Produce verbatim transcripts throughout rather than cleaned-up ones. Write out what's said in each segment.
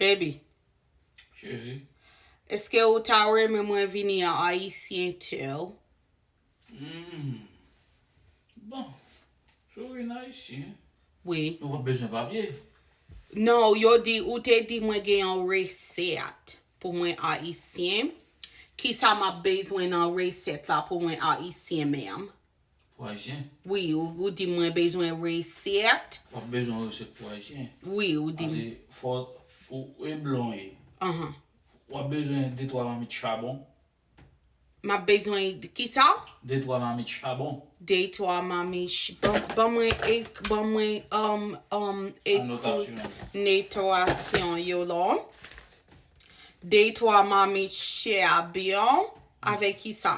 Baby, Cheri. Èske ou ta renmen mwen vini an Ayisyen tou? Hmm. Bon. Si w vin Ayisyen, Wi. Nou p ap bezwen papye. Non, yo di, ou te di mwen gen yon resèt pou mwen Ayisyen. Kisa m ap bezwen nan resèt la pou mwen Ayisyen menm? Pou Ayisyen. Wi, ou, ou di mwen bezwen resèt. W ap bezwen resèt pou Ayisyen. Wi, ou di. Pase fò ou e blan ye. Ahan. W ap bezwen de twa mamit chabon. M ap bezwen kisa? De twa mamit chabon. De twa mamit. Ban, ban mwen, ek, ban mwen, um, um, ekri Anotasyon. Netwasyon yo la. De twa mamit chabon. Avèk kisa?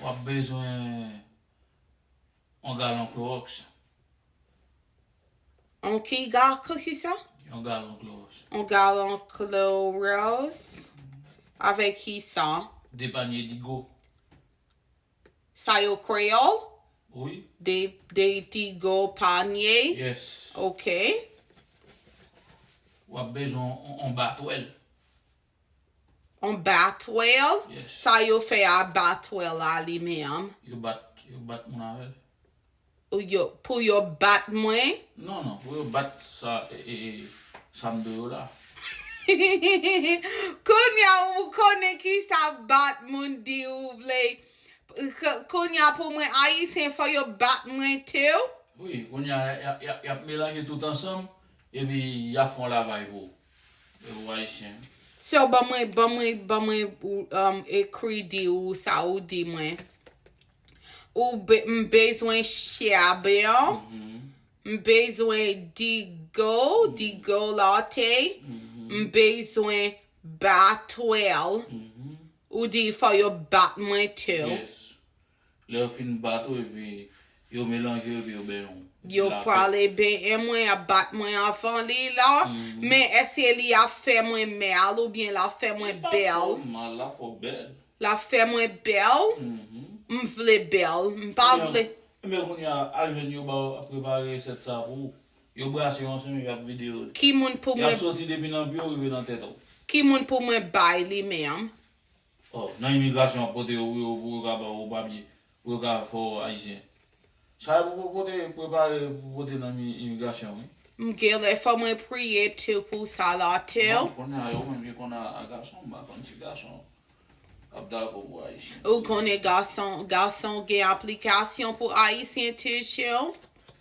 W ap bezwen yon galon klowòks. On ki ga, ki kisa? Yon galon klowòks. On galon klowòks. Avèk kisa? De panye digo. Sa yo kreyòl? Wi. De, de digo panye? Yes. Ok. W ap bezwen yon, yon batwèl. On batwèl? Yes. Sa yo fè a batwèl la li menm? Yo bat, yo bat moun avè l. Ou yo, pou yo bat mwen? Non, non, pou yo bat sa, e, e, e, sa m do yo la. Kounye a ou konnen kisa bat moun di ou vle. K- Kounye a pou mwen Ayisyen fò yo bat mwen tou? Wi, kounye a, y ap, y ap, y ap melanje tout ansanm, epi y ap fè yon lavay pou ou. E ou Ayisyen. So, ban mwen, ban mwen, ban mwen, um, ekri di ou sa ou di mwen. Ou be, m bezwen chabon, Mhm, m bezwen digo, digo latte, mhm, m bezwen batwèl. mhm. Ou di fò yo bat mwen tou. Yes. Lè yo fin bat ou, epi yo melanje, epi yo benyen w. Yo prale benyen mwen, ap bat mwen anvan li la. Men èske li ap fè mwen mal oubyen l ap fè mwen bèl? Mal, l ap fè w bèl. L ap fè mwen bèl? Mhm. M vle bèl. M pa vle. Men kounye a, al jwenn yo ba w ap prepare resèt sa pou ou. Yo brase yo ansanm, y ap vide yo. Ki moun pou Y ap mwen, soti depi nan pye w rive nan tèt ou. Ki moun pou mwen bay li menm? Oh, nan imigrasyon ap pote yo pou yo, pou yo ka ba w papye, pou yo ka fè w ayisyen. Sa yo pou pote, prepare pou pote nan mi- imigrasyon, wi. M genlè fò mwen priye tou pou sa la tou. Bon, kounye a, yo menm ki konn a, a gason, m pa konn si gason ap dakò pou ayisyen. Ou konnen gason, gason gen aplikasyon pou ayisyen toujou?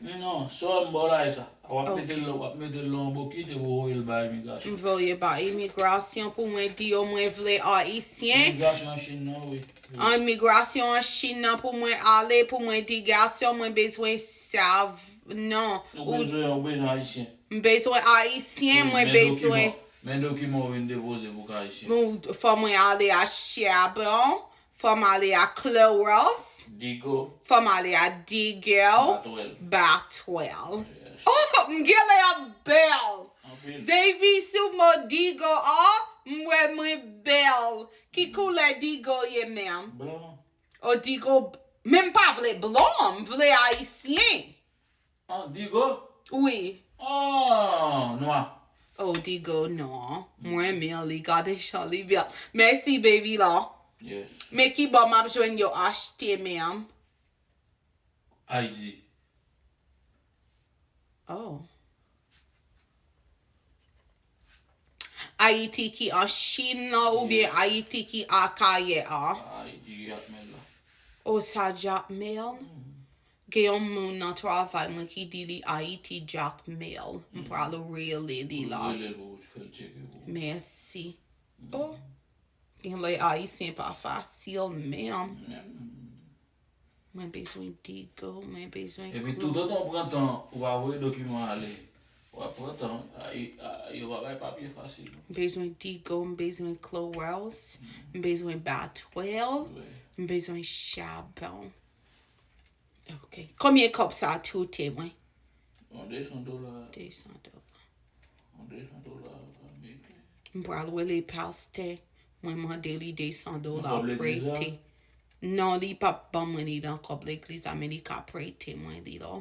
Non, sò m ba w la e sa. W ap Ok. mete l, w ap mete l nan yon bokit epi w voye l bay imigrasyon. M voye bay imigrasyon pou mwen di yo mwen vle ayisyen. Imigrasyon an Chin nan, wi. An imigrasyon an Chin nan pou mwen ale, pou mwen di gason mwen bezwen sav, non. Ou bezwen, ou bezwen ayisyen. M bezwen ayisyen, mwen Men bezwen. Dokiman, men dokiman w vin depoze pou ka ayisyen. Bon, fò mwen ale a chabon, fò m ale a klowòks, Digo, fò m ale a digo, batwèl. Batwèl. Yes. Oh, m genlè ap bèl. Anpil. Baby, sou mo digo, oh, m wè mwen bèl. Ki koulè digo ye menm? Blan. O digo, men m pa vle blan, m vle ayisyen. An digo? Wi. Oh, nwa. O digo, non. Mwen renmen li, gade jan li bèl. Mèsi, baby, la. Yes. Men ki bò m ap jwenn yo achte menm? Ayiti. Oh. Ayiti ki an Chin nan oubyen Yes. Ayiti ki Akayè a? Ayiti, Jakmèl la. O sa Jakmèl? Gen yon moun nan travay mwen ki di li Ayiti Jakmèl. M pral rele li la. Rele l pou ou fè l tcheke pou ou. Mèsi. Oh. Genlè ayisyen pa fasil menm. Menm. Mwen bezwen digo, mwen bezwen Epi klou. Toutotan w pran tan, ou pa voye dokiman ale. W ap pran tan, a, e, a, yo pa bay papye fasil. M bezwen digo, m bezwen klowòks, m bezwen batwèl, Wi. m bezwen chabon. Ok. Konbyen kòb sa koute mwen? Yon de san dola, De san dola. yon de san dola ameriken. M pral rele pastè. Mwen mande li de san dola Nan kòb legliz la? Prete. Non, li p ap ban mwen li nan kòb legliz la, men li ka prete mwen li la.